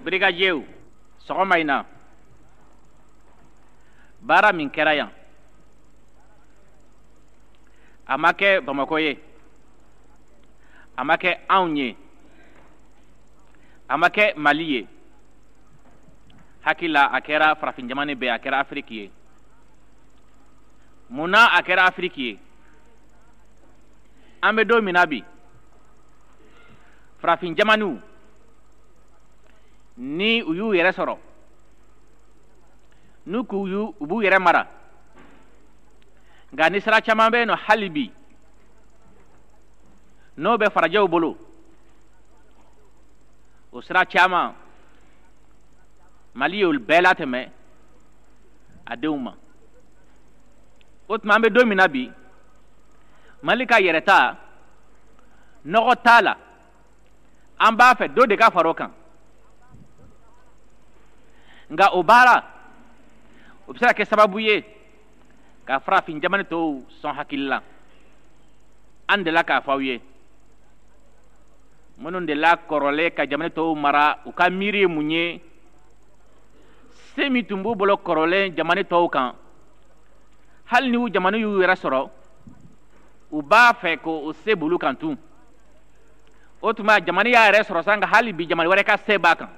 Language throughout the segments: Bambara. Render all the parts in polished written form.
Brigadierw, sɔgɔma in na, baara min kɛra yan, a ma kɛ Bamakɔ ye, a ma kɛ anw ye, a ma kɛ Mali ye. Hakili la, a kɛra farafin jamana bɛɛ, a kɛra Afiriki ye. Mun na a kɛra Afiriki ye? An bɛ don min na bi, farafin jamanaw ni u y'u yɛrɛ sɔrɔ, n'u k'u y'u, u b'u yɛrɛ mara, nka ni sira caman bɛ yen nɔ hali bi n'o bɛ farajɛw bolo, o sira caman Mali y'olu bɛɛ latɛmɛ a denw ma. O tuma, an bɛ don min na bi, Mali ka yɛrɛta nɔgɔ t'a la, an b'a fɛ dɔ de ka fara o kan. Nka o baara o bɛ se ka kɛ sababu ye ka farafin jamana tɔw sɔn hakili la. An delila k'a fɔ aw ye, minnu delila kɔrɔlen ka jamana tɔw mara, u ka miiri ye mun ye? Se min tun b'u bolo kɔrɔlen jamana tɔw kan, hali ni u jamana y'u yɛrɛ sɔrɔ, u b'a fɛ k'o se b'olu kan tun. O tuma, jamana y'a yɛrɛ sɔrɔ sa, nka hali bi jamana wɛrɛ ka se b'a kan.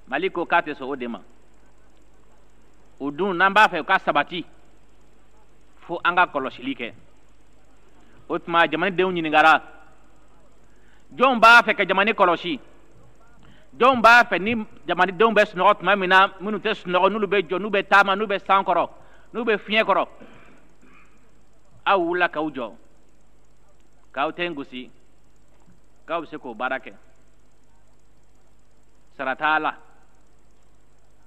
Mali ko k'a tɛ sɔn o de ma. O dun, n'an b'a fɛ u ka sabati, fo an ka kɔlɔsili kɛ. O tuma, jamanadenw ɲininkara: jɔn b'a fɛ ka jamana kɔlɔsi? Jɔn b'a fɛ ni jamanadenw bɛ sunɔgɔ tuma min na, minnu tɛ sunɔgɔ, n'olu bɛ jɔ, n'u bɛ taama, n'u bɛ san kɔrɔ, n'u bɛ fiɲɛ kɔrɔ, aw wulila k'aw jɔ, k'aw tɛ gosi k'aw bɛ se k'o baara kɛ? Sara t'a la,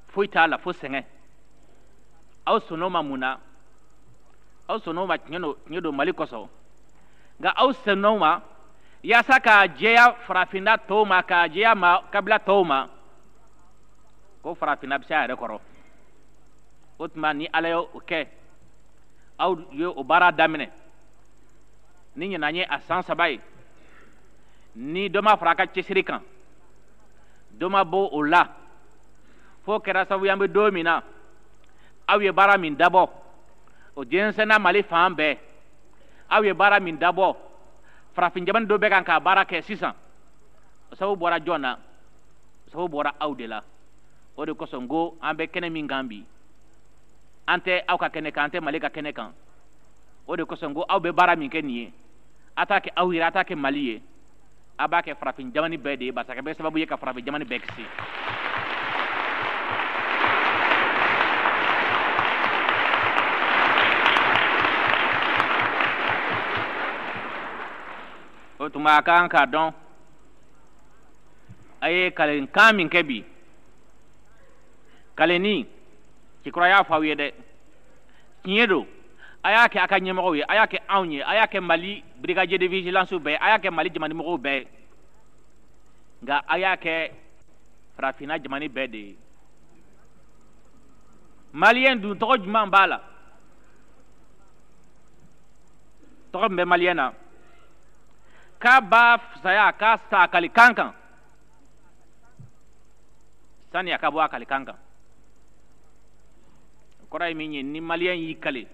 foyi t'a la, fo sɛgɛn. Aw sɔnn'o ma mun na? Aw sɔnn'o ma, tiɲɛ don, tiɲɛ don, Mali kosɔn. Nka aw sɔnn'o ma yaasa k'a jɛya farafinna tɔw ma, k'a jɛya ma kabila tɔw ma ko farafinna bɛ se a yɛrɛ kɔrɔ. O tuma, ni Ala ye o kɛ, aw ye o baara daminɛ ni ɲinan ye a san 3 ye, ni dɔ ma fara a ka cɛsiri kan, dɔ ma bɔ o la, fo kɛra sababu ye, an bɛ don min na, aw ye baara min dabɔ, o jɛnsɛnna Mali fan bɛɛ. Aw ye baara min dabɔ, farafin jamana dɔ bɛ kan k'a baara kɛ sisan. O sababu bɔra jɔn na? O sababu bɔra aw de la. O de kosɔn n ko an bɛ kɛnɛ min kan bi, an tɛ aw ka kɛnɛ kan, an tɛ Mali ka kɛnɛ kan. O de kosɔn n ko aw bɛ baara min kɛ nin ye, a t'a kɛ aw yɛrɛ, a t'a kɛ Mali ye, a b'a kɛ farafin jamana bɛɛ de ye, parce que a bɛ sababu ye ka farafin jamana bɛɛ kisi. O tuma, a kan k'a dɔn a ye kalenkan min kɛ bi, kalenni cikura y'a fɔ aw ye dɛ, tiɲɛ don. A y'a kɛ a ka ɲɛmɔgɔw ye, a y'a kɛ anw ye, a y'a kɛ Mali brigadier de vigilance bɛɛ, a y'a kɛ Mali jamanamɔgɔw bɛɛ, nka a y'a kɛ farafinna jamana bɛɛ de ye. Maliyɛn dun, tɔgɔ jumɛn b'a la? Tɔgɔ min bɛ maliyɛn na k'a b'a fisaya k'a sa a kalikan kan sani a ka bɔ a kalikan kan. O kɔrɔ ye min ye, ni maliyɛn y'i kale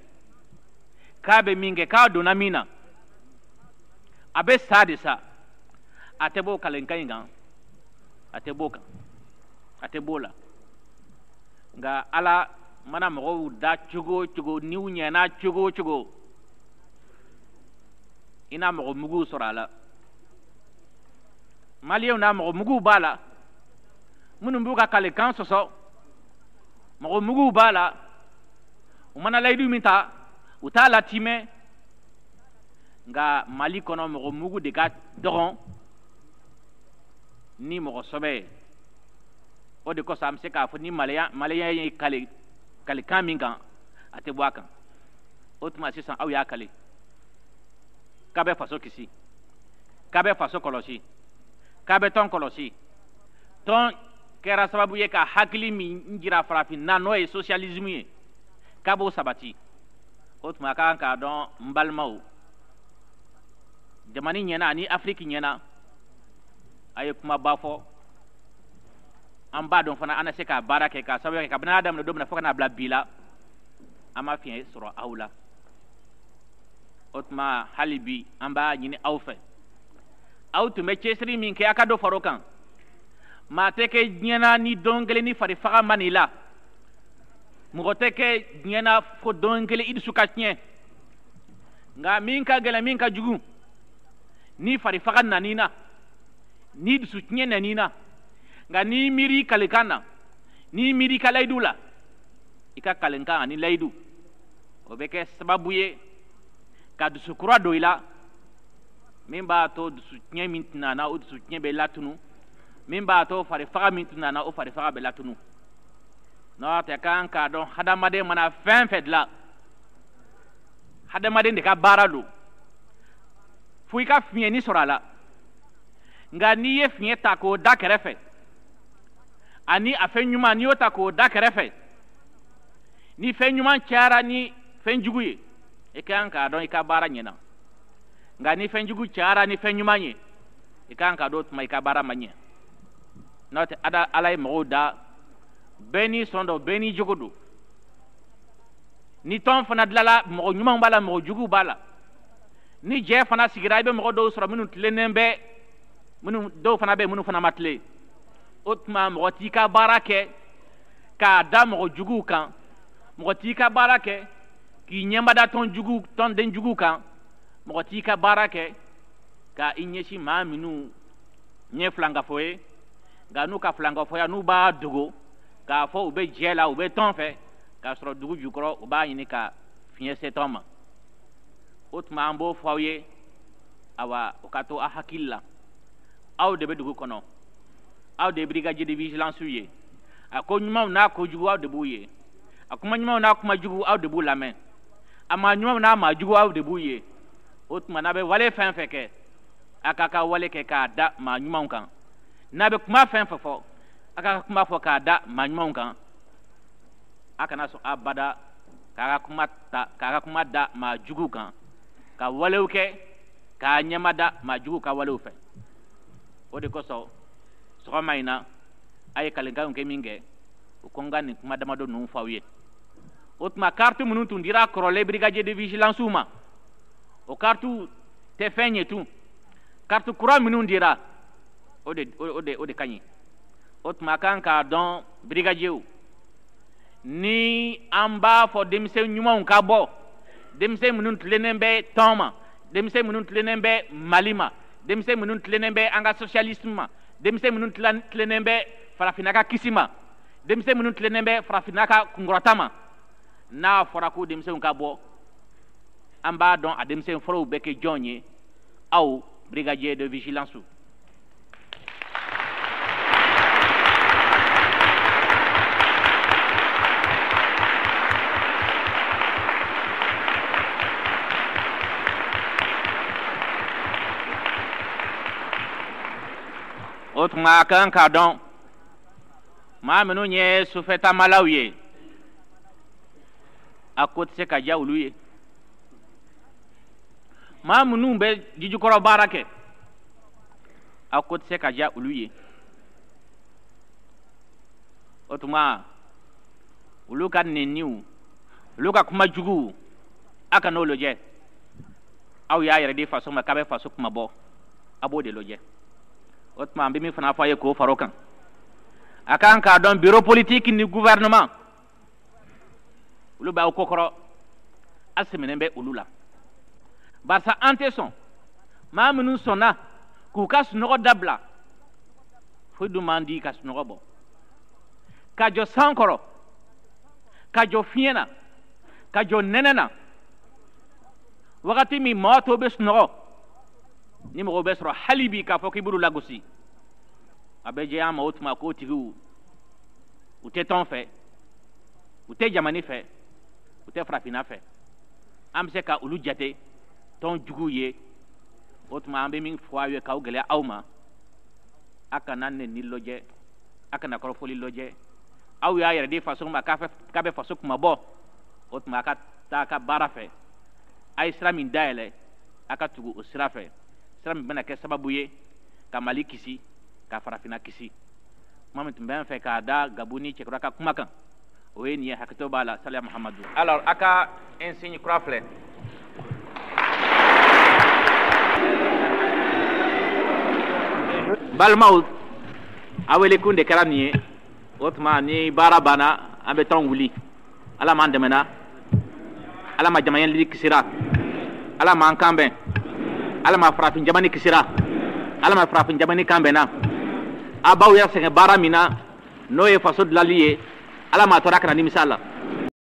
k'a bɛ min kɛ, k'a donna min na, a bɛ sa de sa, a tɛ bɔ o kalenkan in kan, a tɛ bɔ o kan, a tɛ bɔ o la. Nka Ala mana mɔgɔw da cogo o cogo, n'u ɲɛna cogo o cogo, i n'a mɔgɔ muguw sɔrɔ a la. Maliyɛnw n'a mɔgɔ muguw b'a la, minnu b'u ka kalekan sɔsɔ, mɔgɔ muguw b'a la. U mana layidu min ta, u t'a latimɛ. Nka Mali kɔnɔ, mɔgɔ mugu de ka dɔgɔn ni mɔgɔ sɔbɛ ye. O de kosɔn, an bɛ se k'a fɔ ni maliyɛn ye kale kalekan min kan, a tɛ bɔ a kan. O tuma sisan, aw y'a kale k'a bɛ faso kisi, k'a bɛ faso kɔlɔsi, k'a bɛ tɔn kɔlɔsi. Tɔn kɛra sababu ye ka hakili min jira farafinna, n'o ye socialisme ye, k'a b'o sabati. O tuma, a ka kan k'a dɔn, n balimaw, jamana ɲɛna ani Afiriki ɲɛna, a ye kumaba fɔ. An b'a dɔn fana an na se k'a baara kɛ k'a sababu kɛ kabini a daminɛ don min na fo ka n'a bila bi la, an ma fiɲɛ sɔrɔ aw la. O tuma hali bi an b'a ɲini aw fɛ, aw tun bɛ cɛsiri min kɛ, a ka dɔ far'o kan. Maa tɛ kɛ diɲɛ na ni don kelen ni fari faga ma n'i la. Mɔgɔ tɛ kɛ diɲɛ na fo don kelen i dusu ka tiɲɛ. Nka min ka gɛlɛn, min ka jugu, ni fari faga nan'i na, ni dusu tiɲɛ nan'i na, nka n'i miiri kalikan na, n'i miiri ka layidu la, i ka kalenkan ani layidu, o bɛ kɛ sababu ye ka dusu kura don i la, min b'a to dusu tiɲɛ min tun nana, o dusu tiɲɛ bɛ latunu, min b'a to fari faga min tun nana, o fari faga bɛ latunu. N'o tɛ, kan k'a dɔn hadamaden mana fɛn fɛn dilan, hadamaden de ka baara don fo i ka fiɲɛni sɔrɔ a la. Nka n'i ye fiɲɛ ta k'o da kɛrɛfɛ, ani a fɛn ɲuman, n'i y'o ta k'o da kɛrɛfɛ, ni fɛn ɲuman cayara ni fɛn jugu ye, i ka kan k'a dɔn i ka baara ɲɛna. Nka ni fɛn jugu cayara ni fɛn ɲuman ye, i ka kan k'a dɔn o tuma i ka baara ma ɲɛ. N'o tɛ, Ala ye mɔgɔw da, bɛɛ n'i sɔn dɔn, bɛɛ n'i jogo don. Ni tɔn fana dilala, mɔgɔ ɲumanw b'a la, mɔgɔ juguw b'a la. Ni jɛ fana sigira, i bɛ mɔgɔ dɔw sɔrɔ minnu tilennen bɛ, minnu dɔw fana bɛ yen minnu fana ma tilen. O tuma mɔgɔ t'i ka baara kɛ k'a da mɔgɔ juguw kan, mɔgɔ t'i ka baara kɛ k'i ɲɛmada tɔn jugu, tɔnden juguw kan, mɔgɔ t'i ka baara kɛ ka i ɲɛsin maa minnu ɲɛ filankafo ye, nka n'u ka filankafoya n'u b'a dogo k'a fɔ u bɛ jɛ la, u bɛ tɔn fɛ, k'a sɔrɔ dugu jukɔrɔ u b'a ɲini ka fiɲɛ se tɔn ma. O tuma an b'o fɔ aw ye, awa o ka to aw hakili la. Aw de bɛ dugu kɔnɔ, aw de ye brigadier de vigilance ye. A ko ɲumanw n'a ko jugu, aw de b'u ye. A kuma ɲumanw n'a kuma jugu, aw de b'u lamɛn. A maa ɲumanw n'a maa jugu, aw de b'u ye. O tuma n'a bɛ wale fɛn fɛn kɛ, a k'a ka wale kɛ k'a da maa ɲumanw kan. N'a bɛ kuma fɛn fɛn fɔ, a k'a ka kuma fɔ k'a da maa ɲumanw kan. A kana sɔn abada k'a ka kuma ta, k'a ka kuma da maa juguw kan, ka walew kɛ k'a ɲɛma da maa juguw ka walew fɛ. O de kosɔn sɔgɔma in na a ye kalenkanw kɛ min kɛ, o ko n ka nin kuma damadɔ ninnu fɔ aw ye. O tuma carte minnu tun dira kɔrɔlen brigadier de vigilance ma, o carte tɛ fɛn ye tun. Carte kura minnu dira, o de ka ɲi. O tuma kan k'a dɔn, brigadierw, ni an b'a fɔ denmisɛn ɲumanw ka bɔ, denmisɛn minnu tilennen bɛ tɔn ma, denmisɛn minnu tilennen bɛ Mali ma, denmisɛn minnu tilennen bɛ an ka socialisme ma, denmisɛn minnu tilennen bɛ farafinna ka kisi ma, denmisɛn minnu tilennen bɛ farafinna ka kunkɔrɔta ma, n'a fɔra ko denmisɛnw ka bɔ, an b'a dɔn a denmisɛn fɔlɔw bɛ kɛ jɔn ye? Aw, brigadier de vigilance. O tuma a kan k'a dɔn maa minnu ye sufɛtamalaw ye, a ko tɛ se ka diya olu ye. Maa minnu bɛ jijukɔrɔ baara kɛ, a ko tɛ se ka diya olu ye. O tuma olu ka nɛniw, olu ka kuma juguw, a ka n'o lajɛ. Aw y'a yɛrɛ di faso ma k'a bɛ faso kuma bɔ, a b'o de lajɛ. O tuma an bɛ min fana fɔ a ye k'o fara o kan, a kan k'a dɔn bureau politique ni gouvernement, olu b'aw kɔkɔrɔ, a sɛmɛnen bɛ olu la, barisa an tɛ sɔn maa minnu sɔnna k'u ka sunɔgɔ dabila. Foyi dun man di ka sunɔgɔ bɔ, ka jɔ san kɔrɔ, ka jɔ fiɲɛ na, ka jɔ nɛnɛ na, wagati min maa tɔw bɛ sunɔgɔ. Ni mɔgɔw bɛ sɔrɔ hali bi k'a fɔ k'i b'olu lagosi, a bɛ jɛya ma. O tuma k'o tigiw, u tɛ tɔn fɛ, u tɛ jamana fɛ, u tɛ farafinna fɛ. An bɛ se ka olu jate tɔn juguw ye. O tuma an bɛ min fɔ aw ye k'aw gɛlɛya aw ma, a kana nɛni lajɛ, a kana kɔrɔfɔli lajɛ. Aw y'a yɛrɛ di faso ma k'a bɛ faso kuma bɔ. O tuma a ka taa a ka baara fɛ. A ye sira min dayɛlɛ, a ka tugu o sira fɛ, sira min bɛna kɛ sababu ye ka Mali kisi, ka farafinna kisi. Kuma min tun bɛ n fɛ k'a da Gabu ni Cɛkura ka kuma kan, o ye nin ye. Hakɛto b'a la. Saliya Muhamadu. Alors, a ka insigne kura filɛ. Balimaw, a wele kun de kɛra nin ye. O tuma ni baara banna, an bɛ tɔn wuli. Ala m'an dɛmɛna, Ala ma jamana kisira, Ala m'an kan bɛn, Ala ma farafin jamana kisira, Ala ma farafin jamana kan bɛnna. A b'aw yɛrɛ sɛgɛn baara min na, n'o ye faso dilanli ye, Ala m'a tɔɔrɔ a kana nimisa la.